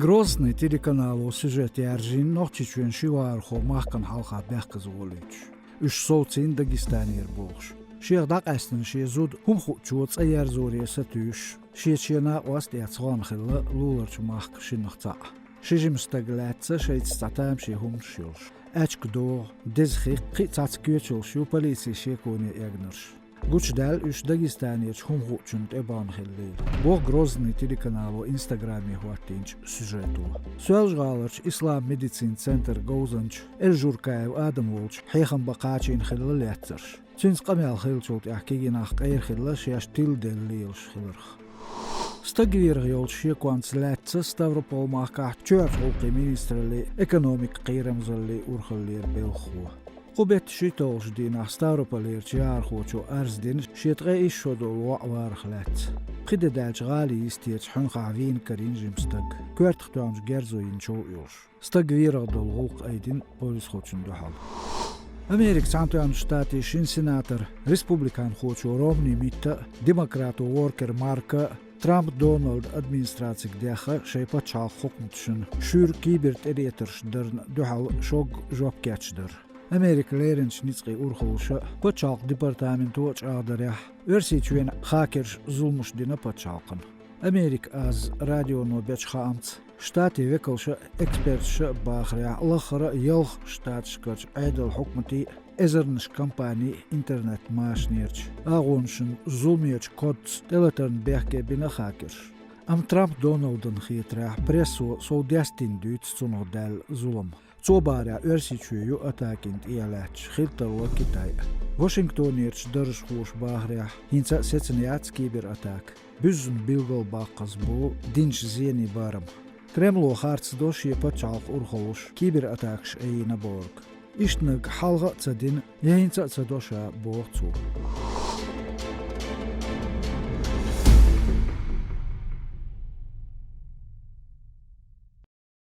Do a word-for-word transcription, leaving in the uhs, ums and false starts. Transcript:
Грозный телеканало сюжет яьржина Нохчийчоьнан ши вахархо махкана хьалха бехказа волуьйтуш. Уьш совцийна Дагестанера бохуш. Шех дӀакъаьстина шен зуда хӀума хуучо цӀа ерзоре сатуьйсуш, шен-шен накъост а эцна гӀо хилла луларчу махка шиннах цхьаъ. Ши жима стаг лаьцна шайца цхьа тамашийна хӀуманаш йолуш. Аьчка догӀу, деза хихка, кхин а цхьацца коьчалш ю полицин шеконе эгнарш. Гучудаьлла уьш Дагестанерчу хӀума хуучунна тӀе бахна хиллийла, боху Грозный телеканало Инстаграме хӀоттийначу сюжето. Соьлжа-ГӀаларчу ислам медицинан центран говзанча Эльжуркаев Адам волчу хьехам бан кхачийна хилла лецнарш. Цуьнца къамел хиллачул тӀаьхьа кегий нах къера хилла шаьш тиладелла лелаш хиларх. Стаг вийрах йолчу шеконца лаьцна Ставрополь-махкахь чоьхьарчу гӀуллакхийн министраллин экономикан кхерамзаллин урхаллера белхахо. Кху беттан шийтталгӀачу дийнахь Ставрополерчу яхархочо арз дина шен ткъе исс шо долу воӀ варах лаьцна. Пхи де даьлча гӀалин йистерчу хьуьнхахь вийна карийна жима стаг. Коьртах тоьхначу герзо йина чов а йолуш. Стаг вийрах долу гӀуллакх айдина полисхочунна дуьхьал. Америкин Цхьаьнатоьхначу Штатийн шина сенатора, республиканхочо Ромни Митта а, демократо Уоркер Марко а Трамп Доналдан администрацига дехна шайн пачхьалкхан хьукматашна шуьйра кибертӀелетарш дарна дуьхьал шога жоп кечдар. Америкин леринчу ницкъийн урхаллаша а, пачхьалкхан департаменто а чӀагӀдарехь, Оьрсийчоьнан хакерша зуламаш дина пачхьалкхана. Америка Аз радионо бечу хаамца, Штатийн векалша а, эксперташа а бахарехь, лаххара а ялх штаташкарчу Ӏедалан хьукматийн а, эзарнаш компанийн а интернет-машанерчу агӀонашна зуламечу кодца тӀелатарна бехке бина хакерша. Амма Трамп Доналдана хетарехь, прессо сов дестийна дуьйцу цунах даьлла зулам. Цо бахарехь, Оьрсийчоь ю атакина тӀехьа лаьтташ, хила тарло Китай а. Вашингтонерчу даржахоша бахарехь, хӀинца а сецна яц кибератака, буьззина билгалбаккхаза бу динчу зенийн барам. Кремло харц до шен пачхьалкхан урхаллаша кибератакаш айина бохург. Иштаниг хьалха а ца дина, я хӀинца а ца до ша, боху цо.